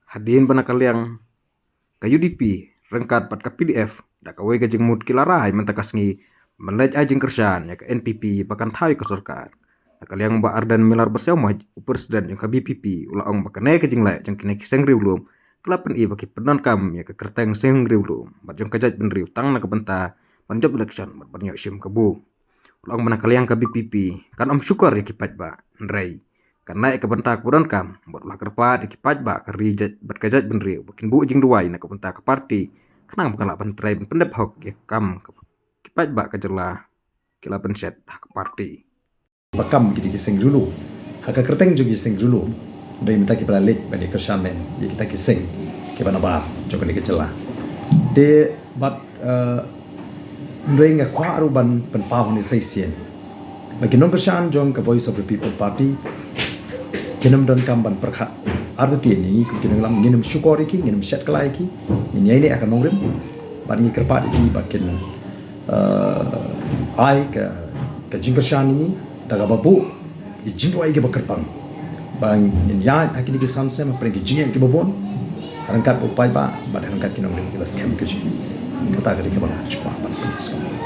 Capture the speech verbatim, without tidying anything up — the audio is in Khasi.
Hadien ba na ka liang ka U D P ryngkat bad ka P D F da kawei ka jingmut ki la rai mynta ka sngi ban leit ai jingkyrshan ïa ka N P P ba kan thaw ïa ka sorkar. Na ka liang Bah Ardent Miller Basaiawmoit, u president jong ka V P P, u la ong ba kane ka jingleh jong kine ki seng riewlum ka la pyni ba ki pyndonkam ïa ka kyrteng seng riewlum bad jong ka jaitbynriew tang na ka bynta ban jop election bad ban ïoh shim kabu. U la ong ba na ka liang ka V P P kan ym shukor ïa ki paidbah, hynrei kan leh ïa ka bynta kaba donkam bad u la kyrpad ïa ki paidbah ka ri jait bad ka jaitbynriew ba kin buh jingduwai na ka bynta ka party khnang ba kan lah ban trei ban pyndep hok ïa ka kam ka ki paidbah ka jylla ki la pynshet ha ka party. Ba kam ki dei ki seng riewlum, ha ka kyrteng jong ki seng riewlum, hynrei mynta kiba la leit ban ïa kyrshan ïa kita ki seng kiba nabar jong kane ka jylla. Te bad, eh, hynrei nga kwah ruh ban pynpaw hangne sa shisien ba ki nongkyrshan jong ka Voice of the People Party kin ym donkam ban pyrkhat artatien ïa ngi kum ki nongïalam. Ngin ym shukor ïa ki, ngin ym shet kylla ïa ki, ngin ïaineh ha ka nongrim bad ngi kyrpad ïa ki ba kin, eh, ai ka, ka jingkyrshan ïa ngi da kaba buh ki jingduwai kiba kyrpang ba ngin ïaid ha kine ki san snem hapdeng ki jingïaid kiba bun, ryngkat bad u paidbah bad ryngkat ki nongrim kiba skhem ka jong ngi. Kata ka dei kaba nga kwah ban pynskhem.